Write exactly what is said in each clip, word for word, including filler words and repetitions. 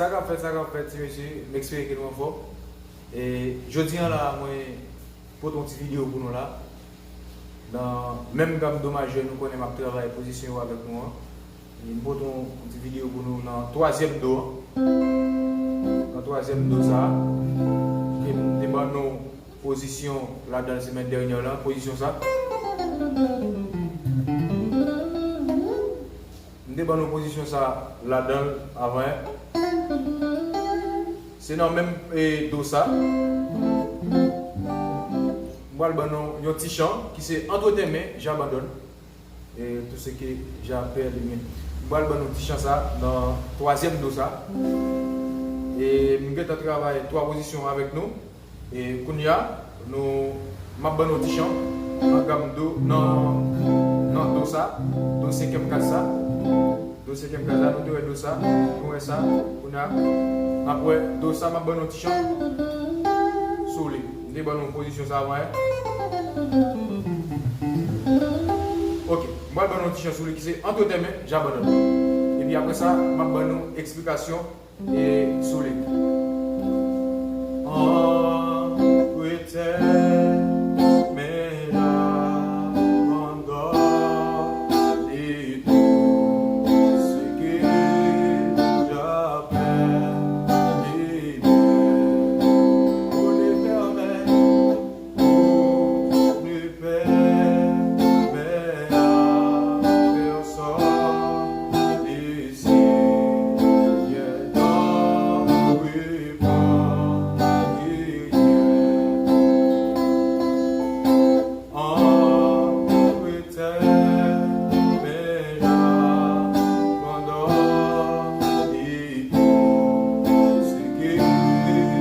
Sa k ap fèt, sa k ap fèt, ti mesye, m espere ke nou anfòm. E jodi a la, mwen pote yon ti videyo pou nou la. Nan menm gam do majè, nou konnen m ap travay pozisyon yo avèk nou an. E m pote yon, yon ti videyo pou nou nan twazyèm do an. Nan twazyèm do sa a, ke m te ban nou pozisyon ladan l semèn dènyè la, pozisyon sa. M te ban nou pozisyon sa ladan l avan yè. Se nan menm, e, do sa. M pral ban nou yon ti chan ki se Entre tes mains, j'abandonne. E tout ce que j'ai à perdre, li men. M pral ban nou ti chan sa nan twazyèm do sa. E m gentan travay twa pozisyon avèk nou. E kounye a, nou, m ap ban nou ti chan nan gam do, nan, nan do sa, do senkyèm kad sa, do senkyèm kad sa, nou te wè do sa, nou wè sa, kounye a, n ap wè do sa, m ap ban nou ti chan sou li. M te ban nou pozisyon sa avan yè. Ok, m pral ban nou ti chan sou li ki se Entre tes mains, j'abandonne. Epi apre sa, m ap ban nou eksplikasyon e sou li. Entre tes mains, j'abandonne tout ce que j'avais de mieux. Pour ne permettre Ou ne permets à personne ici d'en reprendre rien. Entre tes mains, j'abandonne tout ce que j'avais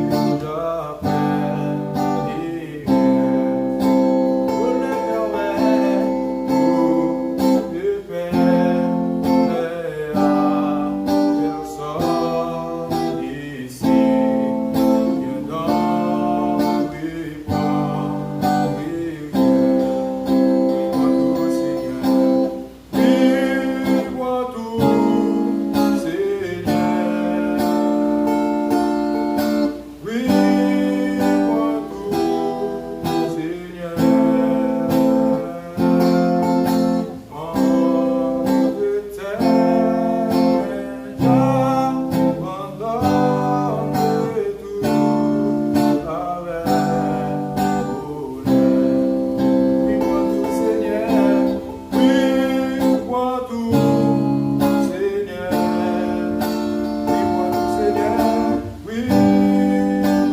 de mieux. Pour ne permettre, pour ne permettre à personne ici d'en reprendre rien. Pran tout, Seigneur. Wi, pran tout, Seigneur. Wi, pran tout, Seigneur. Entre tes mains, j'abandonne tout avec bonheur. Wi, pran tout, Seigneur. Wi, pran tout, Seigneur. Wi, pran tout, Seigneur. Wi,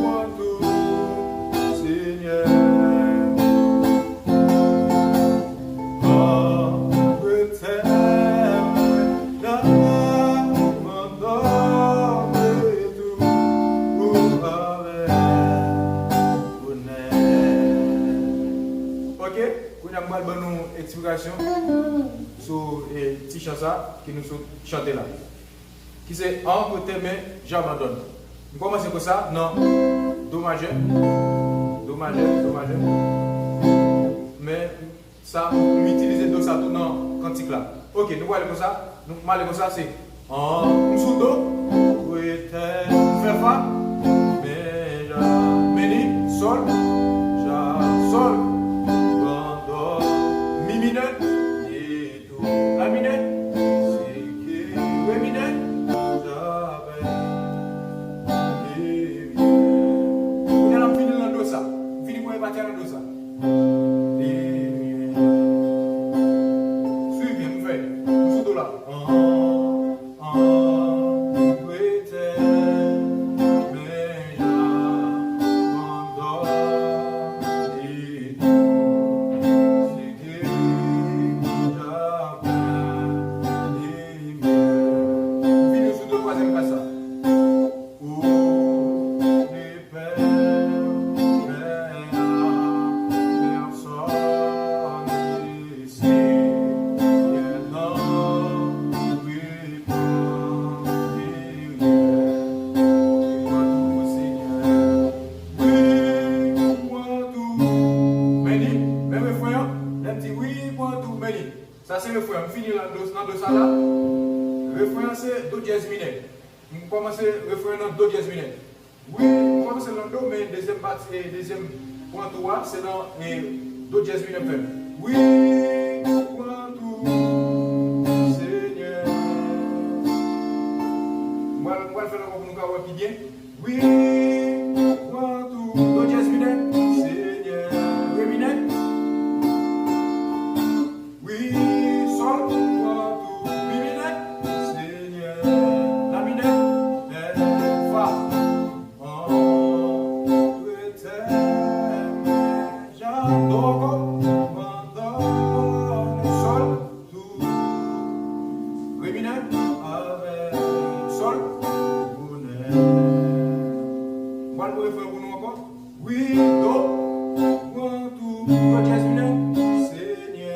pran tout, Seigneur. Entre tes mains, j'abandonne tout avec bonheur. Ok, kounye a m pral ban nou eksplikasyon sou, e, ti chan sa ke nou sot chante la. Ki se Entre tes mains, j'abandonne. M kòmanse konsa nan do majè, do majè, do majè. Men sa, m itilize do sa tou nan kantik la. Ok, nou prale konsa. Nou, m ale konsa, se an, m sou do, rete, m fè fa, men, ja, men li, sòl, ja, sòl, ban, dò, mi minè, e do, la minè, si, ke, re minè, ja, bè, e, byen. Kounye a la, m fini nan do sa. M fini premye pati a nan do sa. E, byen. Swiv byen, m fè. M sou do la. An, an, rete, men, ja, ban, dò, e, do, si, ke, ja, bè, e, byen. M fini sou do twazyèm pati sa. Ou ne pèmèt a pèsòn isi nan wi pran deryè. Wi pran tou, Senyè. Wi pran tou. Men li, men refren an, lè m di wi pran tou, men li. Sa se refren an. M fini nan do, nan do sa la. Refren an se do dyèz minè. M kòmanse refren nan do dyèz minè. Wi, m kòmanse nan do, men dezyèm pati, e, dezyèm pran tou a, se nan, e, do dyèz minè m fè l. Wi, pran tou, Senyè. M pral, m pral fè l ankò pou nou ka wè pi byen. Wi, pran tou, do dyèz minè, Senyè, re minè. Wi, sòl, pran tou, mi minè, Senyè, la minè, e, fa. An, retèmen, jan, do ankò, abandone, sòl, tou, re minè, avèk sòl, bonè. M pral refren pou nou ankò. Wi, do, pran tou, do dyèz minè, Senyè,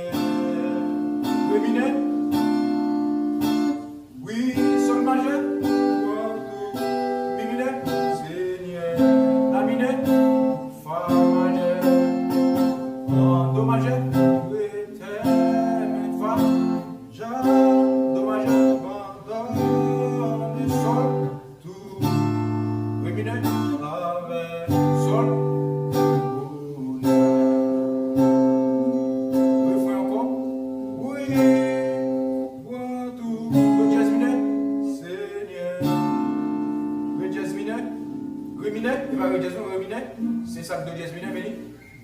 re minè. Wi, sòl majè, pran tou, mi minè, Senyè, la minè, fa majè, an do majè, retèmen, fa, ja, do majè, abandone, sòl, tou, re minè, avèk sòl, bonè. Refren ankò. Wi, pran tou, do dyèz minè, Senyè. Re dyèz minè, re minè, e pa re dyèz non, re minè, se sa k do dyèz minè, men li.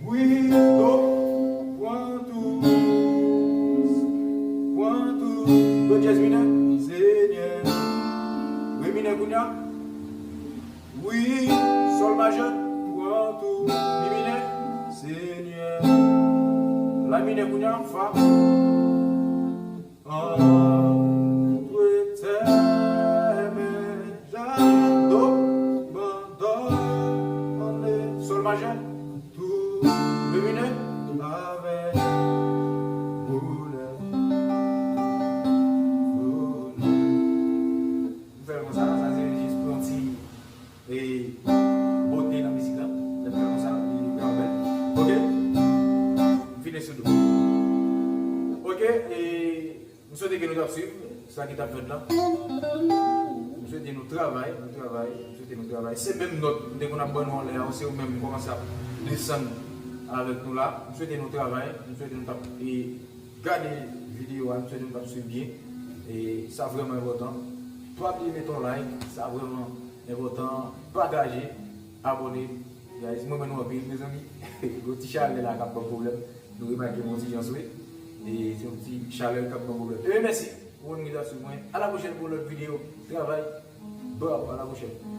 Wi, do, pran tou, pran tou, do dyèz minè, Senyè. Re minè kounye a. Wi, sòl majè, pran tou, mi minè, Senyè. La minè kounye a, fa. An, retèmen, ja, do, abandone, sòl majè, tou, re minè, avèk, bonè, bonè. M fè l konsa, sa se jis pou yon ti, e, bote nan mizik la. Lè m fè l konsa, li, li pran bèl. Oke? M fini sou do. Oke, e, m swete ke nou t ap swiv sa ki t ap fèt la. M swete nou travay, nou travay, m swete nou travay. Se menm nòt m te konn ap ban nou anlè a, se yo menm m kòmanse ap desann avèk nou la. M swete nou travay, m swete nou t ap, e, gade videyo a, m swete nou t ap swiv byen. E sa vrèman enpòtan. Pa bliye mete yon like, sa vrèman enpòtan. Pataje, abòne. Guys, mwen renmen nou anpil, mezanmi. Gon ti chalè la k ap ban m pwoblèm. Nou remake m yon ti jan swe. E se yon ti chalè k ap ban m pwoblèm. Ebyen, mèsi pou moun ki t ap swiv mwen. A la pwochèn pou lòt videyo. Travay. Bro, a la pwochèn.